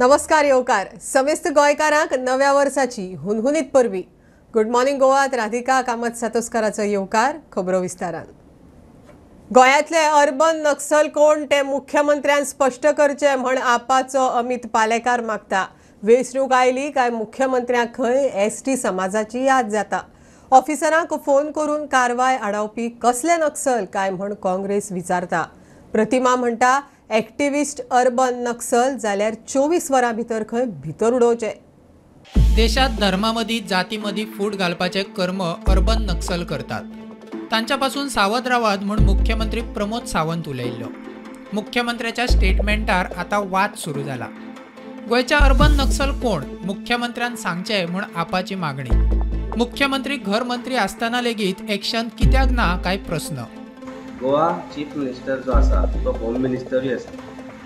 नमस्कार येवकार समेस्त गोंयकारांक नव्या वर्साची हुनहुनीत परबी। गुड मॉर्निंग गोवात राधिका कामत सातोस्काराचो येवकार। खबरो विस्तारान। गोंयांतले अर्बन नक्सल कोण ते मुख्यमंत्र्यान स्पश्ट करचे म्हण आपाचो अमित पालेकार मागता। वेंचणूक आयली काय मुख्यमंत्र्यांक खंय एसटी समाजाची याद जाता। ऑफिसरांक फोन करून कारवाय आडावपी कसले नक्सल काय म्हण काँग्रेस विचारता। प्रतिमा म्हणटा एक्टिविस्ट अर्बन नक्सल जाल्यार 24 वरां भितर खंय भितर उडोवचे। देशात धर्मामदी जातीमदी फूट घालपाचे कर्म अर्बन नक्सल करतात, तांच्या पासून सावध रावात म्हूण मुख्यमंत्री प्रमोद सावंत उलयल्लो। मुख्यमंत्र्याच्या स्टेटमेंटार आतां वाद सुरू जाला। गोंयच्या अर्बन नक्सल कोण मुख्यमंत्र्यान सांगचे म्हूण आपाची मागणी। मुख्यमंत्री घरमंत्री आसतना लेगीत एक्शन कित्याक ना काय प्रस्न। गोवा चीफ मिनिस्टर जो आसा तो होम मिनिस्टरूय आसा,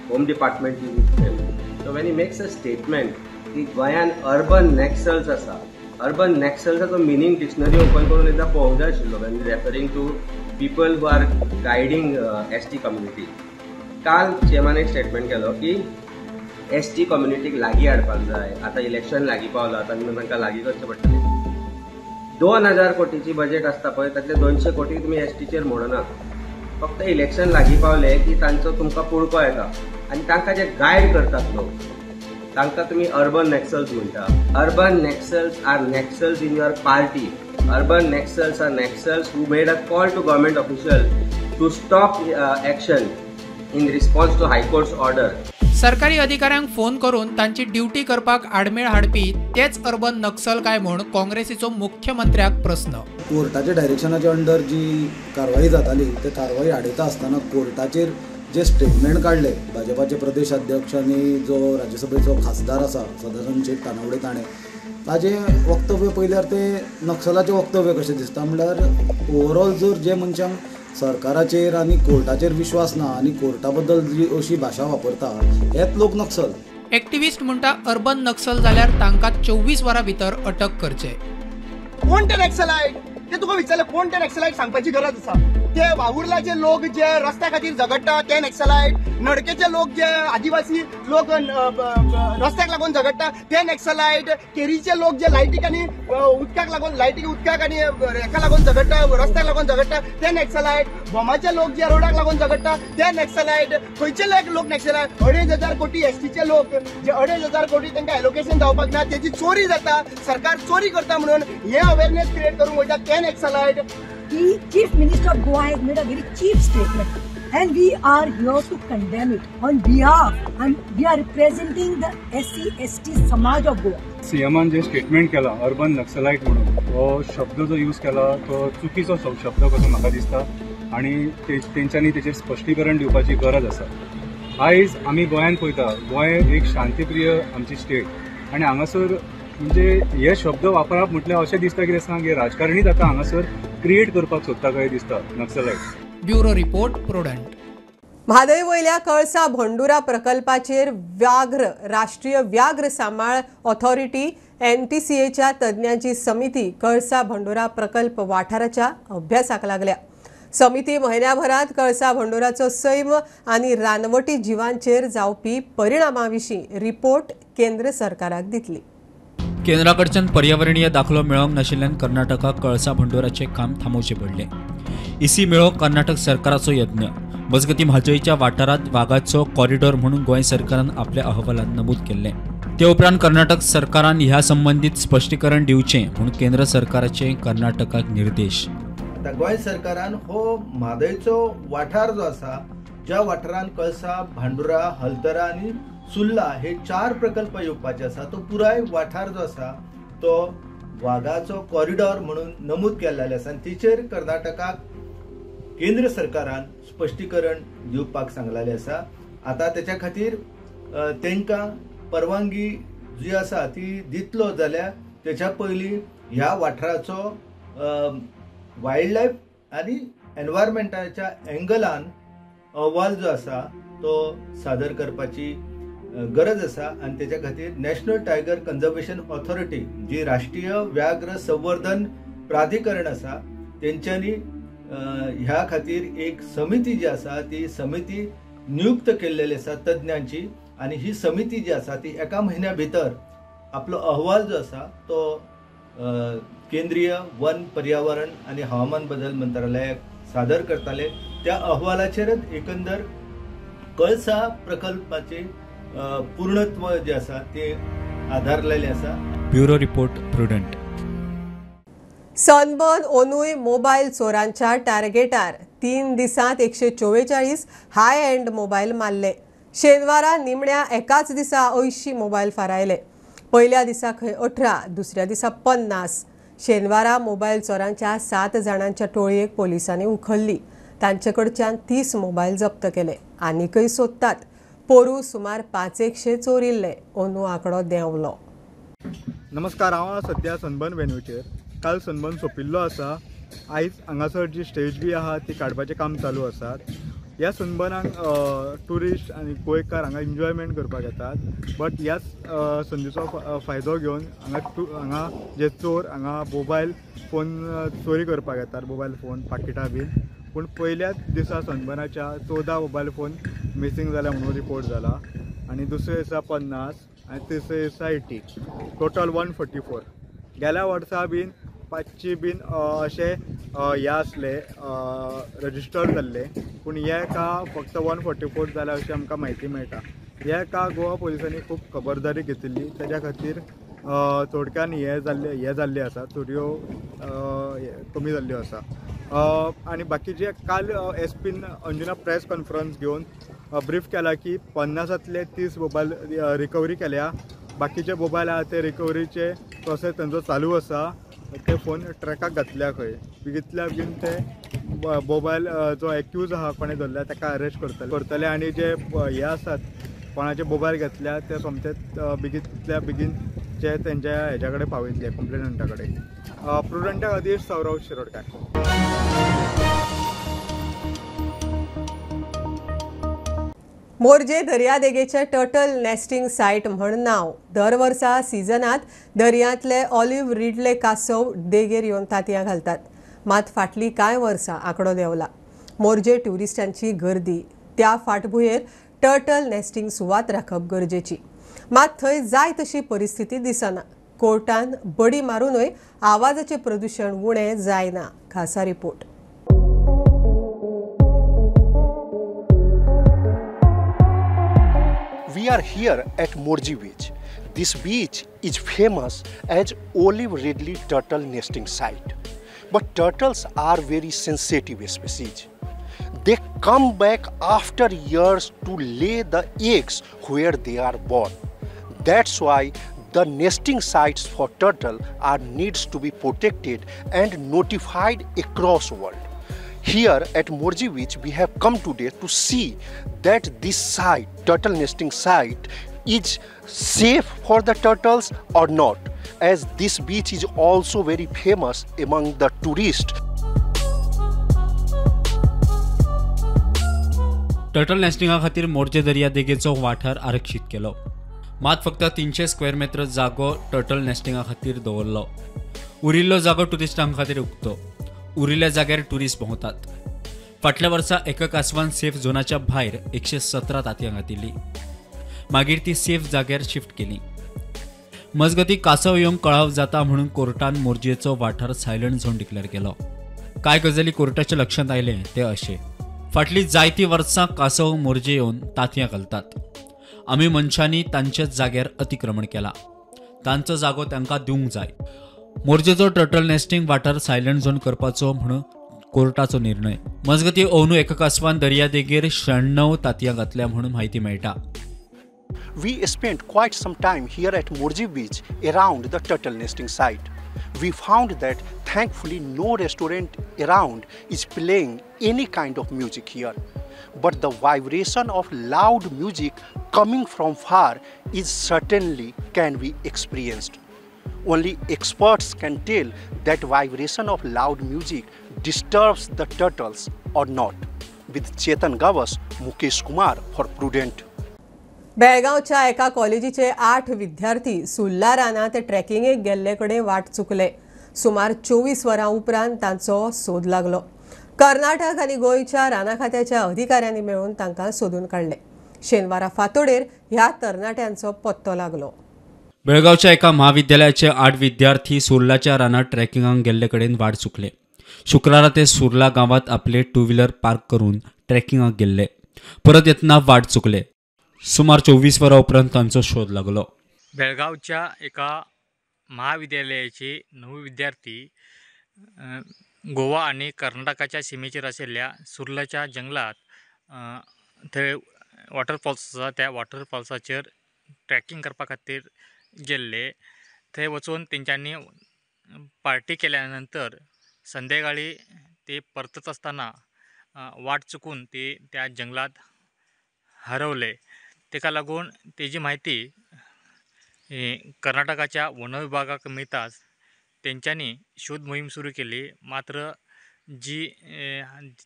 home department is with him. So when he makes a statement की गोंयान अर्बन नॅक्सल्स आसा, अर्बन नॅक्सल्साचो मिनींग डिक्शनरी ओपन करून एकदां पळोवंक जाय आशिल्लो when referring to people who are guiding S T community. काल सीएमान एक स्टेटमेंट केलो की एस टी कम्युनिटीक लागीं हाडपाक जाय, आतां इलेक्शन लागीं पावलां तांकां लागीं करचें पडटलें। 2000 कोटीची बजेट आसता पळय, तातले 200 कोटी तुमी एस टीचेर म्हणना। फक्त इलेक्शन लागीं पावले की तांचो तुमकां पुळको येता आनी तांकां जे गायड करतात लोक तांकां तुमी अर्बन नॅक्सल्स म्हणटा। Urban Naxals are Naxals in your party. Urban Naxals are Naxals who made a call to government official to stop action in response to high court's order. सरकारी अधिकाऱ्यांक फोन करून तांची ड्युटी करपाक आडमेळ हाडपी तेच अर्बन नक्सल काय म्हूण काँग्रेसीचो मुख्यमंत्र्याक प्रस्न। कोर्टाच्या डायरेक्शनाच्या अंडर जी कारवाई जाताली ते कारवाई आडयता आसतना कोर्टाचेर जे स्टेटमेंट काडले भाजपाचे प्रदेश अध्यक्ष आनी जो राज्यसभेचो खासदार आसा सदानंद शेट तानावडे ताणें ताजें वक्तव्य पळयल्यार तें नक्सलाचें वक्तव्य कशें दिसता। म्हणल्यार ओवरऑल जर जे मनशांक सरकाराचेर आनी कोर्टाचेर विश्वास ना आनी कोर्टा बद्दल जी अशी भाशा वापरता हेच लोक नक्सल। एक्टिविस्ट म्हणटा अर्बन नक्सल जाल्यार तांकां 24 वरां भितर अटक करचे। कोण ते नक्सलायट ते तुका विचारले, कोण ते नक्सलायट सांगपाची गरज आसा। ते वावुरलाचे लोक जे रस्त्या खातीर झगडटा ते नक्सलायट, नडकेचे लोक जे आदिवासी लोक रस्त्याक लागून झगडटा ते नक्सलायट, केरीचे लोक जे लायटीक आनी उदकाक लागून लायटीक उदकाक आनी हेका लागून झगडटा रस्त्याक लागून झगडटा ते नक्सलायट, भोमाचे लोक जे रोडाक लागून झगडटा ते नक्सलायट। खंयचे लोक नक्सलायट? 2500 कोटी एसटीचे लोक जे 2500 कोटी तांकां एलोकेशन जावपाक ना, तेजी चोरी जाता, सरकार चोरी करता म्हणून हे अवेरनेस क्रिएट करूंक वयता ते नक्सलायट। The Chief Minister of Goa has made a very chief statement and we are here to condemn it on behalf, and we are representing the SC ST Samaj of Goa. सीएमान J statement केला urban नक्सलायट म्हणून हो शब्द जो use केला तो चुकीचो शब्द कसो म्हाका दिसता आनी तेंच्यांनी तेचेर स्पश्टीकरण दिवपाची गरज आसा। आयज आमी गोंयांत पळयता, गोंय एक शांतीप्रिय आमची स्टेट आनी हांगासर म्हणजे हे शब्द वापरप म्हटल्यार अशें दिसता कितें सांग, हे राजकारणीच आतां हांगासर क्रिएट करपाक सोदता काय दिसता नक्सलायट। Bureau report, Prudent. Mhadei वयल्या कळसा भंडुरा प्रकल्पाचेर व्याघ्र राष्ट्रीय व्याघ्र सांबाळ ऑथॉरिटी एनटीसीएच्या तज्ञांची समिती कळसा भंडुरा प्रकल्प वाठाराच्या अभ्यासाक लागल्या। समिती म्हयन्याभरात कळसा भंडुराचो सैम आनी रानवटी जिवांचेर जावपी परिणामा विशीं रिपोर्ट केंद्र सरकाराक दितली। केंद्रा कडच्यान पर्यावरणीय दाखलो मेळोवंक नाशिल्ल्यान कर्नाटकाक कळसा भंडुराचें काम थांबोवचें पडलें। इसी मेळोवंक कर्नाटक सरकाराचो यत्न। मजगतीं म्हादयच्या वाठारांत वागाचो कॉरिडॉर म्हणून गोंय सरकारान आपल्या अहवालांत नमूद केल्लें। ते उपरांत कर्नाटक सरकारान ह्या संबंदीत स्पश्टीकरण दिवचें म्हूण केंद्र सरकाराचे कर्नाटकाक निर्देश। आतां गोंय सरकारान हो म्हादयचो वाठार जो आसा, ज्या वाठारान कळसा, भांडुरा, हलतरा आनी सुर्ला हे 4 प्रकल्प येवपाचे आसा, तो पुराय वाठार जो आसा तो वागाचो कॉरिडॉर म्हणून नमूद केल्लेले आसा आनी तेचेर कर्नाटकाक केंद्र सरकारान स्पश्टीकरण दिवपाक सांगलेलें आसा। आतां तेच्या खातीर तांकां परवानगी जी आसा ती दितलो जाल्यार तेच्या पयलीं ह्या वाठाराचो वायल्ड लायफ आनी एनवायरमेंटाच्या एंगलान अहवाल जो आसा तो सादर करपाची गरज आसा आनी तेच्या खातीर नॅशनल टायगर कन्जर्वेशन ऑथॉरिटी जी राष्ट्रीय व्याघ्र संवर्धन प्राधिकरण आसा तेंच्यांनी ह्या खातीर एक समिती जी आसा ती समिती नियुक्त केल्लेली आसा तज्ञांची आनी ही समिती जी आसा ती एका म्हयन्या भितर आपलो अहवाल जो आसा तो केंद्रीय वन पर्यावरण आनी हवामान बदल मंत्रालयाक सादर करताले. त्या अहवालाचेरच एकंदर कळसा प्रकल्पाचे पूर्णत्व जे आसा ते आधारलेले आसा. Bureau report, Prudent. Sunburn ओनूय मोबायल चोरांच्या टार्गेटार 3 दिसांत 144 हाय एंड मोबायल मारले. शेनवारा निमण्या एकाच दिसा 80 मोबायल फारायले. पयल्या दिसा खंय 18, दुसऱ्या दिसा 50. शेनवारा मोबायल चोरांच्या 7 जाणांच्या टोळयेक पोलिसांनी उखल्ली. तांचे कडच्यान 30 मोबायल जप्त केले. आनीकय सोदतात. पोरू सुमार 500 चोरिल्ले. ओनू आंकडो देंवलो. नमस्कार, हांव सद्या सनबर्न वेन्यूचेर. काल सनबर्न सोंपिल्लो आसा. आयज हांगासर जी स्टेज बी आहा ती काडपाचें काम चालू आसा. ह्या सनबर्नाक ट्युरिस्ट आनी गोंयकार हांगा एन्जॉयमेंट करपाक येतात, बट ह्याच संदीचो फायदो घेवन हांगा जे चोर हांगा मोबायल फोन चोरी करपाक येतात, मोबायल फोन पाकिटां बीन. पूण पयल्याच दिसा सनबर्नाच्या 14 मोबायल फोन मिसींग जाल्या म्हणून रिपोर्ट जाला आनी दुसऱ्या दिसा 50 आनी तिसऱ्या दिसा 80, टोटल 144. गेल्या वर्सा बीन 500 बीन अशे हे आसले रजिस्टर जाल्ले, पूण हे एका फक्त 144 जाल्या अशी आमकां म्हायती मेळटा. हे एका गोवा पोलिसांनी खूब खबरदारी घेतिल्ली, तेज्या खातीर थोडक्यान हे जाल्ले आसा, चोरयो कमी जाल्ल्यो आसा. आनी बाकीचे काल एस पीन अंजुना प्रेस कॉन्फरन्स घेवन ब्रीफ केला की 50तले 30 मोबायल रिकवरी केल्या, बाकीचे मोबायल आहा ते रिकवरीचे प्रोसेस तेंचो चालू आसा. ते फोन ट्रॅकाक घातल्या खंय बेगीतल्या बेगीन ते मोबायल जो एक्यूज आहा कोणें धरल्या ताका अरेस्ट करतले आनी जे हे आसात कोणाचे मोबायल घेतल्या ते सोमते बेगीतल्या बेगीन जे तेंच्या हेज्या कडेन पावयतले, कंप्लेनंटा कडेन. प्रुडंटा खातीर सौरव शिरोडकार. मोरजे दर्यादेगेचे टर्टल नेस्टिंग सायट म्हण नांव. दर वर्सा सिजनात दर्यांतले ऑलिव्ह रिडले कासव देगेर येवन तांतयां घालतात. मात फाटली कांय वर्सां आंकडो देंवला. मोरजे ट्युरिस्टांची गर्दी, त्या फाटभुंयेर टर्टल नेस्टिंग सुवात राखप गरजेची. मात थंय जाय तशी परिस्थिती दिसना. कोर्टान बडी मारुनूय आवाजाचें प्रदूशण उणें जायना. खासा report. We are here at Morjim Beach. This beach is famous as olive ridley turtle nesting site. But turtles are very sensitive species. They come back after years to lay the eggs where they are born. That's why the nesting sites for turtle are needs to be protected and notified across world. Here at Morjim Beach, we have come today to see that this site, turtle nesting site, is safe for the turtles or not, as this beach is also very famous among the tourists. Turtle नेस्टिंगा खातीर मोरजे दर्यादेगेचो वाठार आरक्षीत केलो. मात फक्त 300 square मेत्र जागो turtle नेस्टिंगा खातीर दवरलो. उरिल्लो जागो ट्युरिस्टां खातीर उक्तो. उरिल्ल्या जाग्यार ट्युरिस्ट भोंवतात. फाटल्या वर्सा एका कासवान सेफ झोनाच्या भायर 117 तांतयां घातिल्ली. मागीर ती सेफ जाग्यार शिफ्ट केली. मजगती कासव येवंक कळाव जाता म्हणून कोर्टान मोरजेचो वाठार सायलंट झोन डिक्लेअर केलो. कांय गजाली कोर्टाच्या लक्षांत आयले ते अशे. फाटली जायतीं वर्सां कासव मोरजे येवन तांतयां घालतात. आमी मनशांनी तांच्याच जाग्यार अतिक्रमण केला. तांचो जागो तांकां दिवंक जाय. मोरजेचो टर्टल नेस्टिंग वाठार सायलंट झोन करपाचो म्हणून कोर्टाचो निर्णय. मजगती अंदू एका कासवान दर्यादेगेर 96 तांतयां घातल्या म्हणून म्हायती मेळटा. We spent quite some time here at Morjim Beach around the turtle nesting site. We found that thankfully no restaurant around is playing any kind of music here. But the vibration of loud music coming from far is certainly can be experienced. Only experts can tell that vibration of loud music disturbs the turtles or not. With Chetan Gavas, Mukesh Kumar for Prudent. बेळगांवच्या एका कॉलेजीचे 8 विद्यार्थी सुर्ला रानांत ट्रेकिंगेक गेल्ले कडेन वाट चुकले. सुमार 24 वरां उपरांत तांचो सोद लागलो. कर्नाटक आनी गोंयच्या राना खात्याच्या अधिकाऱ्यांनी मेळून तांकां सोदून काडले. शेनवारा फातोडेर ह्या तरणाट्यांचो पत्तो लागलो. बेळगांवच्या एका म्हाविद्यालयाचे 8 विद्यार्थी सुर्लाच्या रानात ट्रेकिंगाक गेल्ले कडेन वाट चुकले. शुक्रारा ते सुर्ला गांवात आपले टू व्हीलर पार्क करून ट्रेकिंगाक गेल्ले. परत येतना वाट चुकले. सुमार 24 वरां उपरांत तांचो शोध लागलो. बेळगांवच्या एका महाविद्यालयाचे 9 विद्यार्थी गोवा आनी कर्नाटकाच्या शिमेचेर आशिल्ल्या सुर्लाच्या जंगलात थंय वॉटरफॉल्स आसा, त्या वॉटरफॉल्साचेर ट्रॅकिंग करपा खातीर गेल्ले. थंय वचून तेंच्यांनी पार्टी केल्या नंतर संध्याकाळी ते परतत आसतना वाट चुकून ते त्या जंगलात हरवले. ताका लागून तेजी म्हायती कर्नाटकाच्या वन विभागाक मेळटाच तेंच्यांनी शोध मोहीम सुरू केली. मात्र जी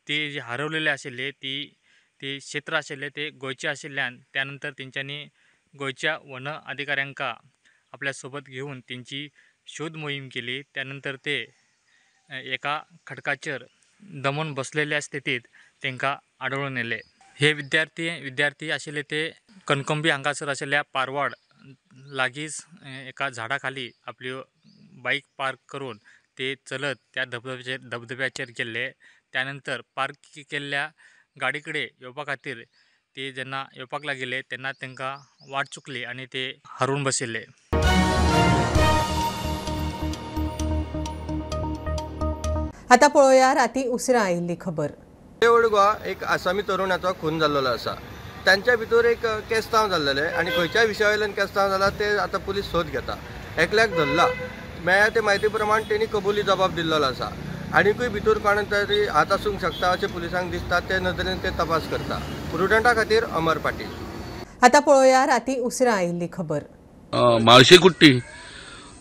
ते जे हरवलेले आशिल्ले ती क्षेत्र आशिल्ले ते गोंयचे आशिल्ल्यान त्यानंतर तेंच्यांनी गोंयच्या वन अधिकाऱ्यांक आपल्या सोबत घेवन तेंची शोध मोहीम केली. त्यानंतर ते एका खडकाचेर दमून बसलेल्या स्थितीत तांकां आढळून येयले. हे विद्यार्थी आशिल्ले ते कणकंबी हांगासर आशिल्ल्या पारवाड लागींच एका झाडा खाली आपल्यो बाईक पार्क करून ते चलत त्या धबधब्याचेर गेल्ले. त्यानंतर पार्क केल्ल्या गाडी कडेन येवपा खातीर ते जेन्ना येवपाक लागिल्ले तेन्ना तांकां वाट चुकली आनी ते हारून बशिल्ले. आता पळोवया राती उसरां आयिल्ली खबर. ओल्ड गोवा एक आसामी तरुणाचो खून जाल्लो आसा. तांच्या भितर एक केस्तांव जाल्लें आनी खंयच्या विशया वयल्यान केस्तांव जाला ते आतां पुलीस सोद घेता. एकल्याक धरला, मेळ्ळ्या ते म्हायती प्रमाण तेणी कबुली जबाब दिल्लो आसा. आनीकूय भितर कोण तरी हात आसूंक शकता अशें पुलिसांक दिसता, ते नदरेन ते तपास करता. प्रुडंटा खातीर अमर पाटील. आता पळोवया राती उसरां आयिल्ली खबर. म्हाळशे कुट्टी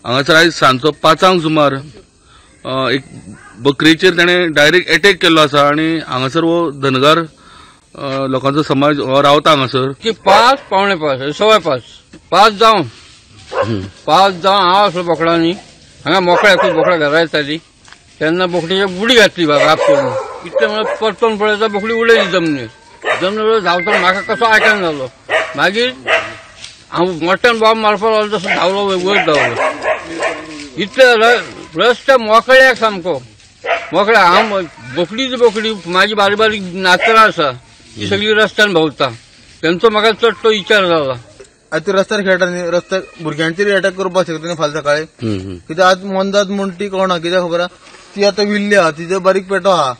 हांगासर आयज सांजचो 5 सुमार एक बकरेचेर ताणें डायरेक्ट एटॅक केल्लो आसा आनी हांगासर हो धनगर लोकांचो समाज हो रावता हांगासर. की 5, 4:45, 5:15, 5 जावन 5 जावन हांव आसलो बोकडांनी हांगा मोकळ्या खूब बोकडां घरा येताली तेन्ना बोकडेची उडी घातली राब करून. इतलें म्हणल्यार परतून पळयता बोकडी उडयली जमनीर. जमनीर धांवतना म्हाका कसो आयकना जालो. मागीर हांव मोट्यान बॉम्ब मारपाक लागलो तसो धांवलो वयर धांवलो. इतलें जाल्यार रस्ते मोकळ्याक सामको मोकळ्या. हांव बोकडीच बोकडी म्हाजी बारीक बारीक नातरां आसा ती सगळी रस्त्यान भोंवता तेंचो म्हाका चड तो विचार जाला. आतां रस्त्यार खेळटा न्ही, रस्त्यार भुरग्यांचेर अटॅक करपाक शकता न्ही फाल्यां सकाळी. कित्याक आज मोनजात म्हूण ती कोणा कित्याक खबर आहा ती आतां विल्ली आहा, तिजे बारीक पेटो आहा.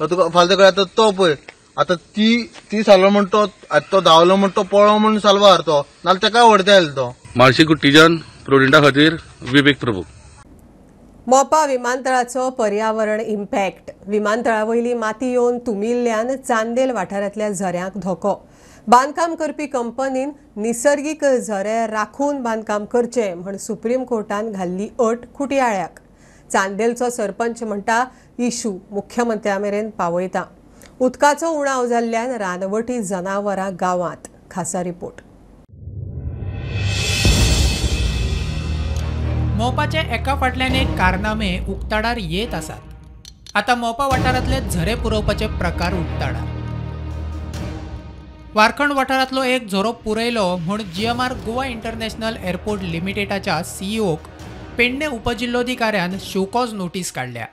तुका फाल्यां सकाळी आतां तो पळय आतां ती साल्वा म्हण तो तो धांवलो म्हण तो पळो म्हण साल्वार तो नाल्यार तेका व्हडता येयलो तो. म्हाळशी कुट्टीच्यान प्रुडंटा खातीर विवेक प्रभू. मोपा विमानतळाचो पर्यावरण इम्पॅक्ट. विमानतळा वयली माती येवन तुमिल्ल्यान चांदेल वाठारांतल्या झऱ्यांक धोको. बांदकाम करपी कंपनीन निसर्गीक झरे राखून बांदकाम करचें म्हण सुप्रीम कोर्टान घाल्ली अट खुटयाळ्याक. चांदेलचो सरपंच म्हणटा इशू मुख्यमंत्र्या मेरेन पावयता. उदकाचो उणाव जाल्ल्यान रानवटी जनावरां गांवांत. खासा रिपोर्ट. मोपाचे एका फाटल्यान एक कारनामे उक्ताडार येत आसात. आतां मोपा वाठारांतले झरे पुरोवपाचे प्रकार उक्ताडार. वारखंड वाठारांतलो एक झरो पुरयलो म्हूण जीएमआर गोवा इंटरनॅशनल एअरपोर्ट लिमिटेडाच्या सीईओक पेडणे उपजिल्लोधिकाऱ्यान शोकॉज नोटीस काडल्या.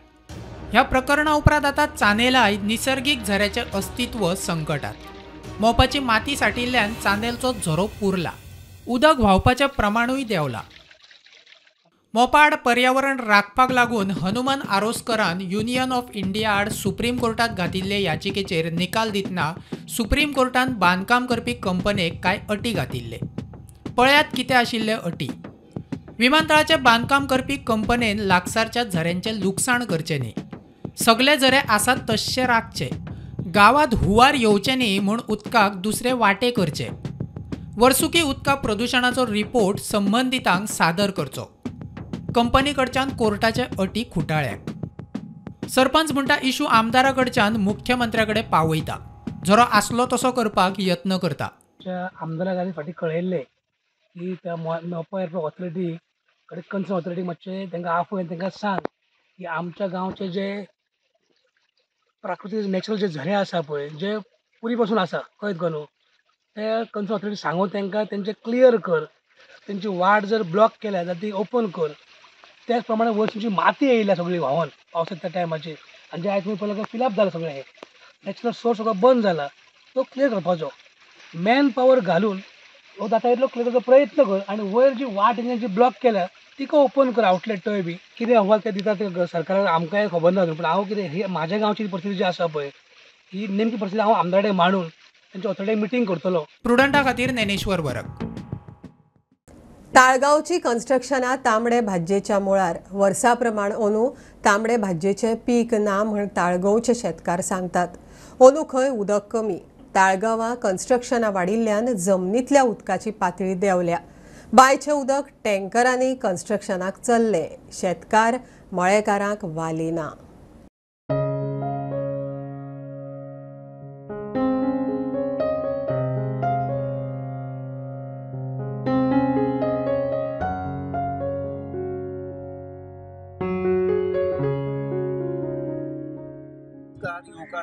ह्या प्रकरणा उपरांत आतां चांदेलाय निसर्गीक झऱ्याचें अस्तित्व संकटात. मोपाची माती साठिल्ल्यान चांदेलचो झरो पुरला, उदक व्हांवपाचें प्रमाणूय देंवलां. मोपाआड पर्यावरण राखपाक लागून हनुमान आरोसकरान युनियन ऑफ इंडिया आड सुप्रीम कोर्टात घातिल्ले याचिकेचेर निकाल दितना सुप्रीम कोर्टान बांदकाम करपी कंपनीक कांय अटी घातिल्ले. पळयात कितें आशिल्ले अटी. विमानतळाचें बांदकाम करपी कंपनीन लागसारच्या झऱ्यांचें लुकसाण करचें न्ही, सगळे झरे आसात तश्शे राखचे, गांवांत हुंवार येवचें न्ही म्हूण उदकाक दुसरे वाटे करचे, वर्सुकी उदका प्रदुशणाचो रिपोर्ट संबंदितांक सादर करचो. कंपनी कडच्यान कोर्टाचे अटी खुटाळ्याक. सरपंच म्हणटा इशू आमदारा कडच्यान मुख्यमंत्र्या कडेन पावयता, झरो आसलो तसो करपाक यत्न करता. आमदाराक आनी फाटीं कळयल्लें की त्या मोपा एअरपोर्ट ऑथॉरिटी कडेन कन्सर्न ऑथॉरिटी मातशें तांकां आफय आनी तांकां सांग की आमच्या गांवचे जे प्राकृतीक नॅचरल जे झरे आसा पळय जे पुरी पासून आसा कळ्ळें तुका न्हू, ते कन्सर्न ऑथॉरिटी सांगून तांकां तेंचें क्लियर कर, तेंची वाट जर ब्लॉक केल्या जाल्यार ती ओपन कर. त्याच प्रमाणे वयरची माती येयल्या सगळी व्हांवन पावसाच्या टायमाचेर आनी जे आयज तुमी पळयलें फिलअप जालां सगळें, हें नॅचरल सोर्स सगळो बंद जाला, तो क्लियर करपाचो मॅन पावर घालून हो जाता तितलो क्लियर करपाचो प्रयत्न कर आनी वयर जी वाट जी ब्लॉक केल्या तिका ओपन कर आउटलेट तोय बी कितें अहवाल ते दिता ते सरकाराक आमकांय खबर ना. पूण हांव कितें ही म्हाज्या गांवची परिस्थिती जी आसा पळय ही नेमकी परिस्थिती हांव आमदारा कडेन मांडून तेंच्या ऑथॉरिटी मिटींग करतलो. प्रुडंटा खातीर ज्ञानेश्वर वरक. ताळगांवची कन्स्ट्रक्शनां तांबडे भाजयेच्या मुळार वर्सा प्रमाण अंदू तांबडे भाजयेचें पीक ना म्हण ताळगांवचे शेतकार सांगतात. अंदू खंय उदक कमी, ताळगांवां कन्स्ट्रक्शनां वाडिल्ल्यान जमनींतल्या उदकाची पातळी देंवल्या. बांयचें उदक टँकरांनी कन्स्ट्रक्शनाक चल्लें, शेतकार मळेकारांक वाली ना.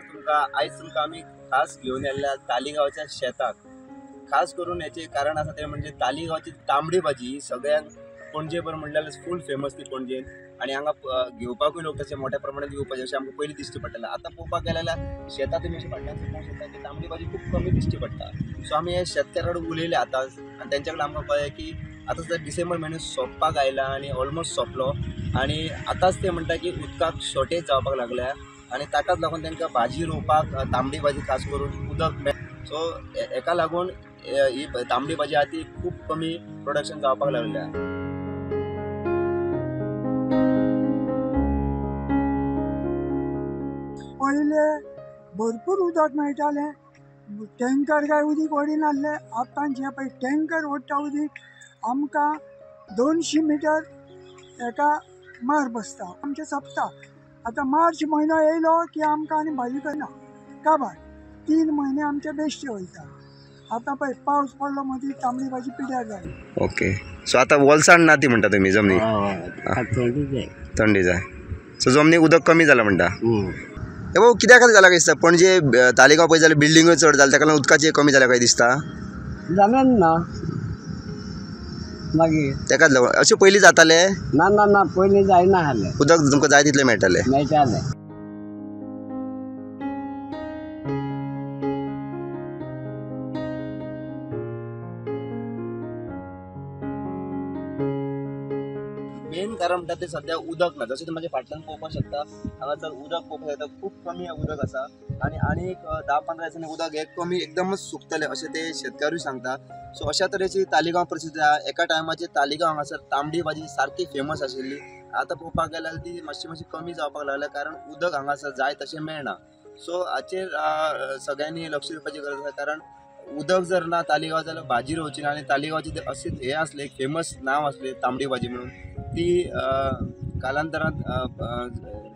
तुमकां आयज तुमकां आमी खास घेवन येयल्ल्या तालिगांवच्या शेताक. खास करून हेचें कारण आसा तें म्हणजे तालिगांवची तांबडी भाजी ही सगळ्यांक पणजेभर म्हणल्यार फूल फेमस ती पणजेन आनी हांगा घेवपाकूय लोक तशे मोठ्या प्रमाणात घेवपाचे अशें आमकां पयलीं दिश्टी पडटालें. आतां पळोवपाक गेलें जाल्यार शेतां तुमी अशें फाटल्यान पळोवंक शकता की तांबडी भाजी खूब कमी दिश्टी पडटा. सो आमी हे शेतकारा कडेन उलयले आतां आनी तेंच्या कडेन आमकां कळ्ळें की आतां सद्या डिसेंबर म्हयनो सोंपपाक आयला आनी ऑलमोस्ट सोंपलो आनी आतांच ते म्हणटा की उदकाक शॉर्टेज जावपाक लागल्या आनी ताकाच लागून तांकां भाजी रोवपाक तांबडी भाजी खास करून उदक मेळ. सो हेका लागून ही तांबडी भाजी आहा ती खूब कमी प्रोडक्शन जावपाक लागल्या. पयले भरपूर उदक मेळटालें, टँकर काय उदीक ओडिनासले. आतां जें पळय टँकर ओडटा उदीक आमकां 200 मिटर एका मार बसता, आमचें सोंपता. आतां मार्च म्हयनो येयलो की आमकां आनी भाजी करना, काबार 3 म्हयने आमचे बेश्टे वयता. आतां पळय पावस पडलो मदीं तांबडी भाजी पिड्यार जाली. ओके, सो आतां वोलसाण ना ती म्हणटा तुमी जमनी थंडी जाय, सो जमनीक उदक कमी जालां म्हणटा. हे भाऊ कित्या खातीर जाला काय दिसता पणजे तालिगांव पळय जाल्यार बिल्डिंगूय चड जाल्या ताका लागून उदकाचें कमी जाल्या काय दिसता? जालें ना मागीर तेकाच लागून अशें पयलीं जातालें? ना ना ना, पयलीं जायना आसलें, उदक तुमकां जाय तितलें मेळटालें. मेळटालें. मेन कारण म्हणटा तें सद्या उदक ना. जशें तुमी म्हाज्या फाटल्यान पळोवपाक शकता हांगासर उदक पळोवपाक शकता खूब कमी उदक आसा आनी आनी एक 10-15 दिसांनी उदक हें कमी एकदमच सुकतलें अशें ते शेतकारूय सांगता. सो अशा तरेची तालिगांव परिस्थिती आहा. एका टायमाचेर तालिगांव हांगासर तांबडी भाजी सारकी फेमस आशिल्ली, आतां पळोवपाक गेल्यार ती मातशी मातशी कमी जावपाक लागल्या कारण उदक हांगासर जाय तशें मेळना. सो हाचेर सगळ्यांनी लक्ष दिवपाची गरज आसा कारण उदक जर ना तालिगांव जाल्यार भाजी रोवची ना आनी तालिगांवची अशें हें आसलें एक फेमस नांव आसलें तांबडी भाजी म्हणून ती कालांतरान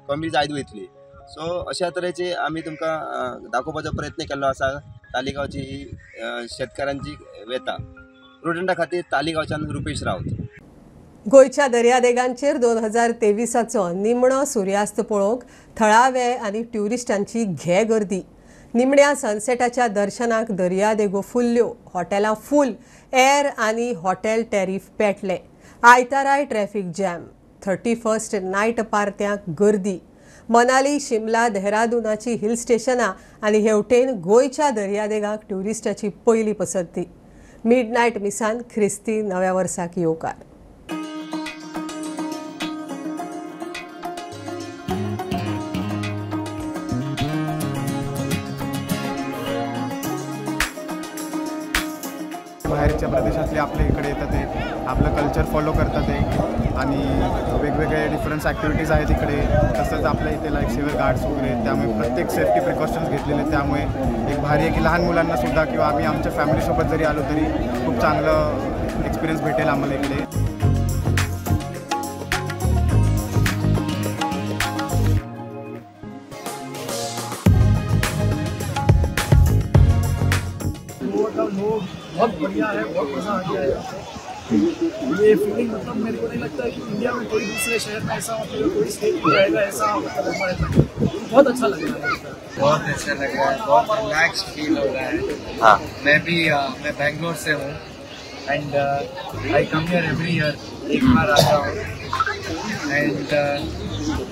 कमी जायत वयतली. सो अशा तरेचे आमी तुमकां दाखोवपाचो प्रयत्न केल्लो आसा तालिगांवची ही शेतकारांची व्यथा. प्रुडंटा खातीर तालिगांवच्यान रुपेश रावत. गोंयच्या दर्यादेगांचेर 2023चो निमणो सुर्यास्त पळोवंक थळावे आनी ट्युरिस्टांची घे गर्दी. निमण्या सनसेटाच्या दर्शनाक दर्यादेगो फुल्ल्यो, हॉटेलां फूल, एअर आनी हॉटेल टॅरीफ पेटले. आयताराय ट्रॅफिक जॅम, 31st night पार्ट्यांक गर्दी. मनाली, शिमला, देहरादूनाची हिल स्टेशनां आनी हेवटेन गोंयच्या दर्यादेगांक ट्युरिस्टाची पयली पसंती. मिड नायट मिसान ख्रिस्ती नव्या वर्साक येवकार. बाहेरच्या प्रदेशातले आपल्या इकडे येतात, ते आपलं कल्चर फॉलो करतात ते आणि वेगवेगळे डिफरंट ॲक्टिव्हिटीज आहेत इकडे. तसंच आपल्या इथे लाईफ सेवर गार्ड्स वगैरे आहेत, त्यामुळे प्रत्येक सेफ्टी प्रिकॉशन्स घेतलेले, त्यामुळे एक भारी आहे की लहान मुलांनासुद्धा किंवा आम्ही आमच्या फॅमिलीसोबत जरी आलो तरी खूप चांगलं एक्सपिरियन्स भेटेल आम्हाला इकडे. लोग बहुत बढ़िया है, बहुत मज़ा आ गया है। ये फीलिंग मतलब मेरे को नहीं लगता कि इंडिया में कोई दूसरे शहर में ऐसा मतलब कोई स्टेट में रहेगा ऐसा, मतलब हमारे बहुत अच्छा लग रहा है, बहुत अच्छा लग रहा है, बहुत रिलैक्स फील हो रहा है। हाँ। मैं भी मैं बैंगलोर से हूँ and I come here every year, एक बार आता हूँ एंड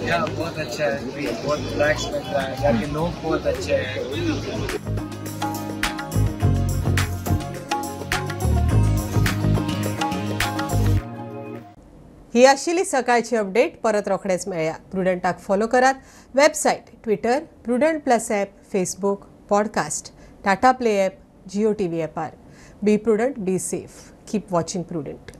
या बहुत अच्छा है, बहुत रिलैक्स मिल रहा है, यहाँ के लोग बहुत अच्छे हैं। ही आशिल्ली सकाळची अपडेट. परत रोखडेच मेळया. प्रुडंटाक फॉलो करात. Website, Twitter, Prudent plus app, Facebook, podcast, Tata Play app, Jio TV ॲपार. Be prudent, be safe, keep watching Prudent.